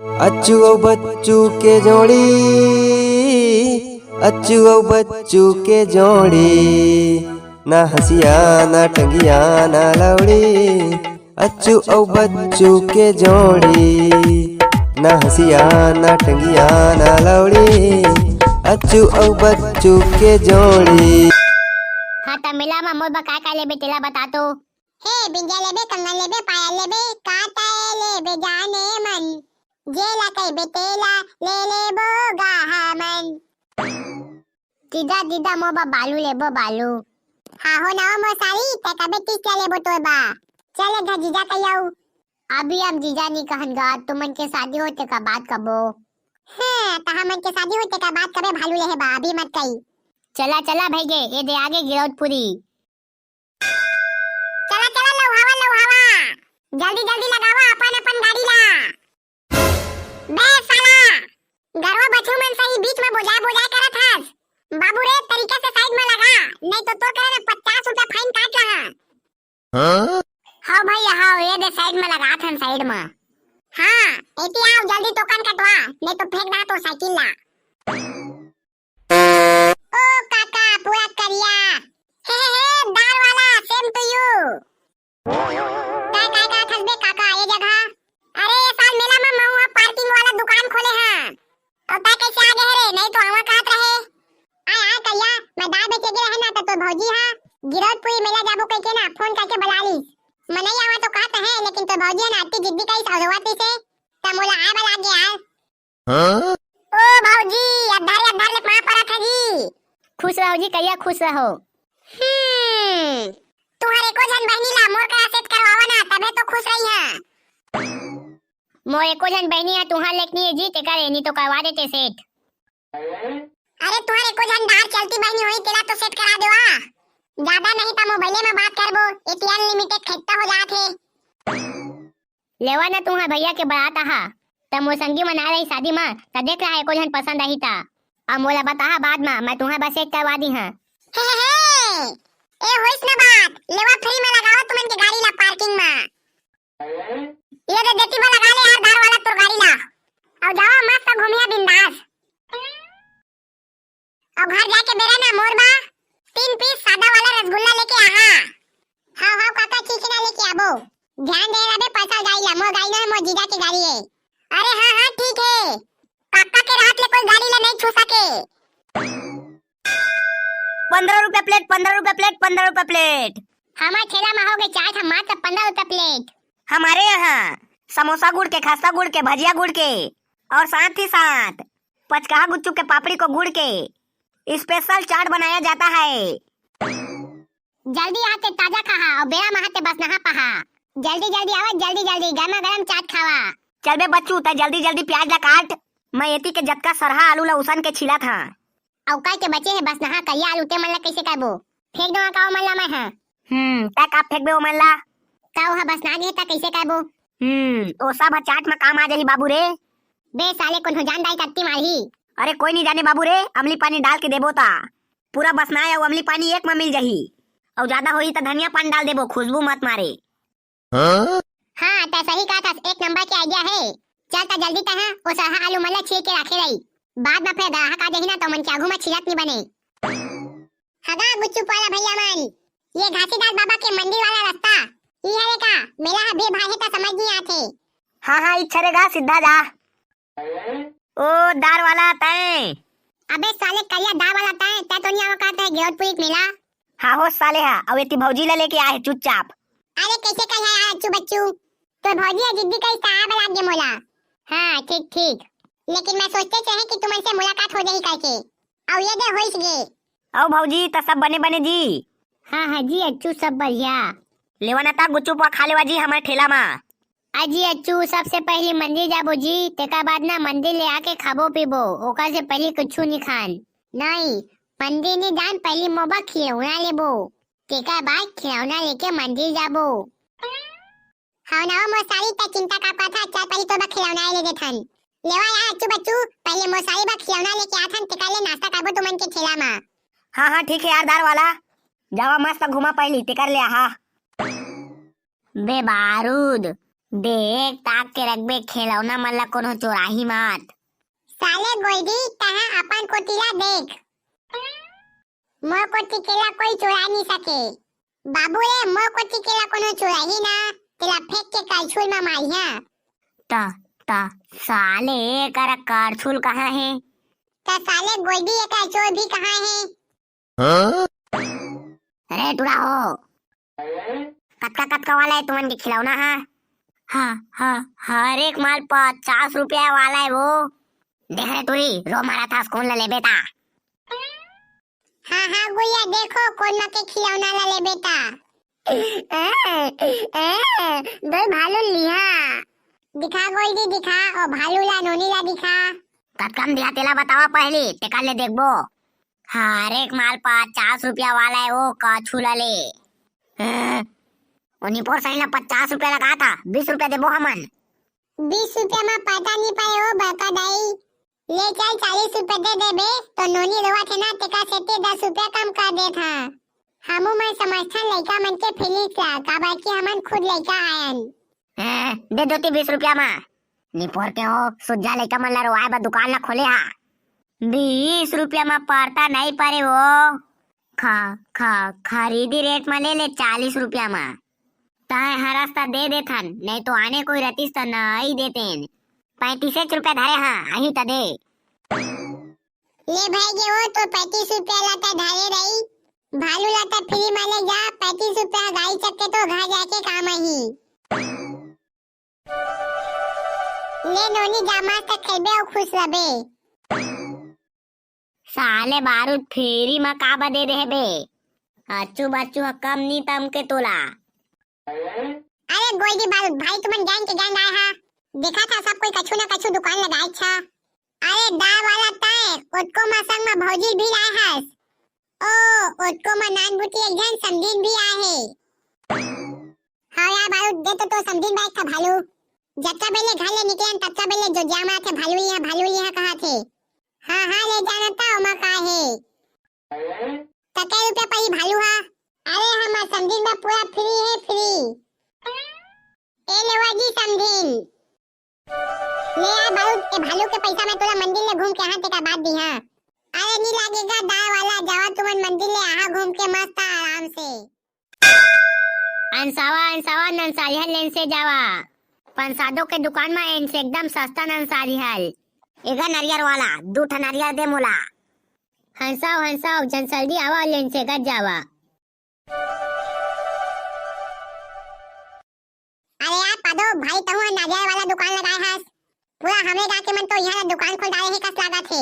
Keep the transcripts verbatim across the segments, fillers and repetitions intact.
अच्चू अउ बच्चू के जोड़ी, अच्चू अउ बच्चू के जोड़ी, ना हंसिया ना टंगिया ना लौड़ी। अच्चू अउ बच्चू के जोड़ी, ना हंसिया ना टंगिया ना लौड़ी। अच्चू अउ बच्चू के जोड़ी। हाँ, त मेला म मोर बर का का लेबे तेला बता तो। हे बिंदिया लेबे, कंगन लेबे, पायल लेबे, का तय लेबे जाने मन। जेला कहिबे तेला ले लेबो गा हमन। दीदा, दीदा, मोर बर बालू लेबो, बालू। हाँ हो ना, मोर सारी, तै कबे तीस ला लेबो तोर बर। चल एक घा जीजा कहि आऊ। अभी हम जीजा नी कहन गा, तुमन के शादी होय तेकर बाद कबो। हाँ, त हमन के शादी होय तेकर बाद कबे भालू लेहे बर, अभी मत कही। चला, चला भइगे, ए दे आगे गिरौदपुरी। चला, चला, लौहावा, लौहावा। जल्दी, जल्दी लगावा अपन, अपन गाड़ी ला। बे साला, गरवा बछरू मन सही बीच में बोजाय, बोजाय करत हस। बाबू रे, तरीका से side में लगा, नहीं तो तोर करे में पचास रुपया fine काट लहा। हाँ? हाँ भैया, हाँ, ये दे side में लगात हन, side में। हाँ, एती आओ, जल्दी टोकन कटवा, नहीं तो फेंक दा तोर साइकिल ला। ओ काका, पूरा करिया। हे, हे, हे, दार वाला, same to you। काय, काय, काय थस बे काका, ये जगह? अरे, ये साल मेला में महू ह parking वाला दुकान खोले हंव। अउ तै कैसे आ गए रे? नहीं तो आवा कहत रहे। आय, आय करिया, मैं दार बेचे गे रहे ना, त तोर भौजी हा गिरौदपुरी मेला जाबो कहिके ना, phone करके बला लीस। मैं नहीं आवा तो कहत है, लेकिन तोर भौजी हा ना अति जिद्दी करिस अउ रोवत रहिसे, त मोला आय बर लाग गे यार। हाँ? ओ भौजी, अधारे अधार ले पाँव परत हंव जी। खुश रहो जी करिया, खुश रहो। हम्म, तुंहर एको झन बहिनी ला मोर करा set करवावा ना, तभे तो खुश रही हां। मोर एको झन बहिनी हा तुंहर लेकनी हे जी, तेकर एनी तो करवा देते set। अरे तुंहर एको झन दार चलती बहिनी होही, तेला तो set करा देवा। ज्यादा नहीं त मोबाइले में बात करबो, एती unlimited खत्ता हो जात हे। लेवा न तुंहर भैया के बरात आहा, त मोर संगी मन आए रही शादी म, त देख रहा एको झन पसंद आही त। अब मोला बताहा बाद म, मैं तुंहर बर set करवा दी हां। हे, हे, हे। ए होइस न बात, लेवा free म लगावा तुमन के गाड़ी ला parking म। ये दे देती म लगा ले यार दार वाला तोर गाड़ी ला। अउ जावा मस्त घूमिया बिंदास। अउ घर जाके बेरा ना मोर बा तीन piece सादा वाला रसगुल्ला लेके आहा। हाँ, हाँ काका, ठीक हे ना, लेके आबो। ध्यान दे रहे पैसा गाड़ी ला, मोर गाड़ी ना, मोर जीजा के गाड़ी हे। अरे हाँ, हाँ, ठीक हे। काका के रात ले कोई गाड़ी ला नहीं छू सके। पन्द्रह रुपया plate, पन्द्रह रुपया plate, पन्द्रह रुपया plate। हमार ठेला में हो गए चाट, हम मात्र पन्द्रह रुपया plate। हमारे यहाँ समोसा गुड़ के, खस्ता गुड़ के, भजिया गुड़ के और साथ ही साथ पचकाहा गुच्चू के पापड़ी को गुड़ के special चाट बनाया जाता है। जल्दी आते ताजा खाहा और बेरा महाते बसनहा पहा। जल्दी जल्दी आवा, जल्दी जल्दी गरमा गरम चाट खावा। चल बे बच्चू, तै जल्दी जल्दी प्याज ला काट, मैं एती के जतका सरहा आलू ला उसन के छिला था। अउ काय के बचे हे बसनहा करिया आलू, ते मन ला कैसे करबो? फेंक दो का ओमन ला मैं हा। हम्म, तै का फेंकबे ओमन ला? का ओहा बसना गे हे, त कैसे करबो? हम्म, ओ सब ह चाट म काम आ जाही बाबू रे। बे साले, कोनो जान दाई कत्ती मारही। अरे कोई नहीं जाने बाबू रे, अमली पानी डाल के देबो ता पूरा बसनाय अउ अमली पानी एक म मिल जाही। अउ ज्यादा होही त धनिया पानी डाल देबो, खुशबू मत मारे। हाँ? हाँ, तै सही कहा था, एक नंबर के idea हे। चल त जल्दी तै हा, ओ सरहा आलू मन ला छील के रखे रही। बाद म फेर ग्राहक आ जाही ना, त मन के आगू म छिलत नहीं बने। हगा गुच्चू पाला भैया मन, ये घासीदास बाबा के मंदिर वाला रास्ता, ई हरे का? मेला ह भीड़ भाड़ हे त समझ नहीं आथे। हाँ, हाँ, इच्छा रे गा, सीधा जा। ओ दार वाला तै। अबे साले करिया दार वाला तै, तै तो नहीं आवा कहता है गिरौदपुरी के मेला। हाँ हो साले हा, अउ एती भौजी ला लेके आए हे चुपचाप। अरे कैसे करिया यार अच्चू बच्चू, तोर भौजी ह जिद्दी करिस त आए बर लाग गे मोला। हाँ ठीक ठीक, लेकिन मैं सोचते रहे कि तुमन से मुलाकात हो जाही करके, अउ ये दे होइस गे। अउ भौजी त सब बने बने जी। हाँ हाँ जी अच्चू, सब बढ़िया। लेवा ना ता गुच्चू पुआ खा लेवा जी हमर ठेला मा। अजी अच्चू, सबसे पहली मंदिर जाबो जी, तेकर बाद ना मंदिर ले आके खाबो पीबो, ओकर से पहली कुछु नहीं खान। नहीं, मंदिर नहीं जान, पहली मोर बर खिलौना लेबो, तेकर बाद खिलौना लेके मंदिर जाबो। हाँ ना मोर साली, तै चिंता का करत हा, चल पहली तोर बर खिलौना ले देथन। लेवा यार अच्चू बच्चू, पहले मोर साली बर खिलौना लेके आथन, तेकर ले नाश्ता करबो तुमन के ठेला मा। हाँ हाँ ठीक है यार दार वाला, जावा मस्त घूमा पहली, तेकर ले आहा। बे बारूद, देख ताक के रखबे, खिलौना मन ला कोनो चोराही मत। साले गोइदी, तैं अपन कोती ला देख। मोर कोती के ला कोई चुरा नइ सके। बाबू रे, मोर कोती के ला कोनो चुराही ना, तेला फेंक के करछुल म मारिहा। त, त साले एकर करछुल कहाँ हे? त साले गोइदी, एकर चोर भी कहाँ हे? हाँ? अरे टुरा हो, कतका कतका वाला हे तुमन के खिलौना हा? हाँ, हाँ, हर एक माल पचास रुपया वाला हे वो। देख रे टुरी, रो मारा था, कौन ला लेबे ता? हाँ, हाँ, गुइया, देखो, कोन मा के खिलौना ला लेबे ता? ए, ए, दो भालू लिहा। दिखा गोइदी, दिखा, ओ भालू ला, नोनी ला दिखा। कतका म दिहा तेला बतावा पहली, तेकर ले देखबो। हर एक माल पचास रुपया वाला हे, ओ करछुल ला ले। ए, ओ निपोर सही ला पचास रुपया लगा था, बीस रुपया देबो हमन। बीस रुपया मा पता नइ पाए ओ बड़का दाई। ले चल, चालीस रुपया दे देबे, तो नोनी रोवत हे ना, तेकर सेती दस रुपया कम कर देत हँव। हमू मन समझथन लइका मन के feelings ला, काबर कि हमन खुद लइका आयन। हैं, दे दो ती बीस रुपया मा। निपोर के हो, सुज्जा लइका मन ला रोवाए बर दुकान ला खोले हा। बीस रुपया मा परता नइ परे वो। खा, खा, खरीदी rate मा ले ले चालीस रुपया मा। तैं हरस त दे देथन, नइ तो आने कोई रतिस त नइ देतेन। पैंतीसेच रुपया धरे हँव, आही त दे। ले भाई गे वो, तो पैंतीस रुपया ला त धरे रही, भालू ला त free मा ले जा, पैंतीस रुपया गाड़ी चक्के तो घर जाके काम आही। ले नोनी, जा मस्त खइबे अउ खुश रहिबे। साले बारूद, free मा का बर दे देहे बे? अच्चू बच्चू ह कम नी तमके तोला। अरे गोइदी बारूद भाई, तुमन gang के gang आए हा। देखा था सब कोई कछु ना कछु दुकान लगाए छा। अरे दाल वाला तैं, ओतको मा संग मा भौजी भी लाए हस। ओ, ओतको मा नानबुटी एक झन समधिन भी आए हे। हाँ यार बारूद, दे तो, तो समधिन बा एक ठा भालू। जतका बेले घर ले निकलन, ततका बेले जोरिया मारथे, "भालू लिहा, भालू लिहा," कहाथे। हाँ, हाँ, ले जाना त, ओमा का हे। त कै रुपया पही भालू हा? अरे, हमर समधिन बा पूरा free हे, free। ए लेवा जी समधिन। ले आ बारूद, ए भालू के पैसा में तोला मंदिर ले घूम के आहा, तेकर बाद दिहा। अरे, नी लागेगा दाल वाला, जावा तुमन मंदिर ले आहा घूम के मस्त आराम से। अंसावा, अंसावा, नंसारिहल लेन से जावा। पंसादो के दुकान मा एन से एकदम सस्ता नंसारिहल। एगा नरियर वाला, दू ठा नरियर दे मोला। हंसाव, हंसाव, जन जल्दी आवा, लेन से गज जावा। अरे यार पादो भाई, तहूँ ह नारियल वाला दुकान लगाए हस। पूरा हमरे गाँव के मन तो इहाँ ला दुकान खोल डारे हे कस लागत हे।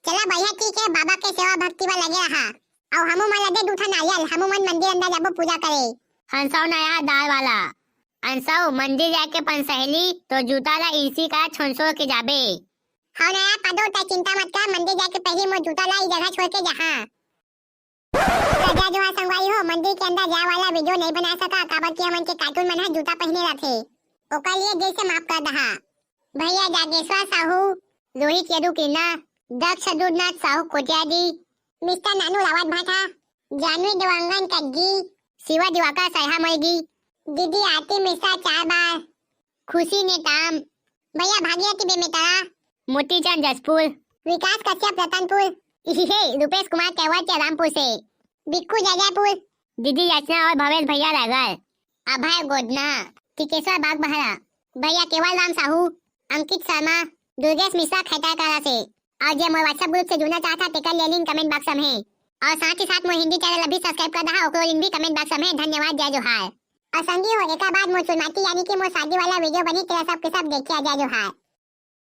चला बढ़िया ठीक हे, बाबा के सेवा भक्ति मा लगे रहा। अउ हमू मन ला दे दू ठा नारियल, हमू मन मंदिर अंदर जाबो पूजा करे। हंसव ना यार दाल वाला, अंसव मंदिर जाके अपन सहेली तो जूता ला इसी का छोनसोर के जाबे। हव ना यार पादो, तै चिंता मत कर, मंदिर जाके पहली मोर जूता ला ई जगह छोड़ के जाहा। त जय जोहार संगवारी हो, मंदिर के अंदर जाए वाला video नइ बना सका, काबर कि हमन के cartoon मन ह जूता पहिने रथे, ओकर लिए जैसे माफ कर दहा। भैया जागेश्वर साहू, रोहित यदु किन्ना, दक्ष दूधनाथ साहू कोटियादी, मिस्टर नानू रावत भाटा, जानवी देवांगन कग्गी, शिवा दिवाकर सैहा मलगी, दीदी आरती मिश्रा चार बार, खुशी नेताम, भैया भागीरथी बेमेतरा, मोतीचंद जसपुर, विकास कश्यप रतनपुर, इही हे रूपेश कुमार कैवर्त रामपुर से, बिक्कू जैजैपुर, दीदी याचना और भवेश भैया रायगढ़, अभय गोदना, टिकेश्वर बागबहरा, भैया केवल राम साहू, अंकित शर्मा, दुर्गेश मिश्रा खैतारकला से। और जे मोर WhatsApp group से जुड़ना चाहत हा, तेकर लिए link comment box में हे। और साथ ही साथ मोर हिंदी channel अभी subscribe कर दहा, ओकरो link भी comment box में हे। धन्यवाद, जय जोहार। और संगी हो, एकर बाद मोर चुलमाटी यानी कि मोर शादी वाला video बनही, तेला सब के सब देखिया, जय जोहार।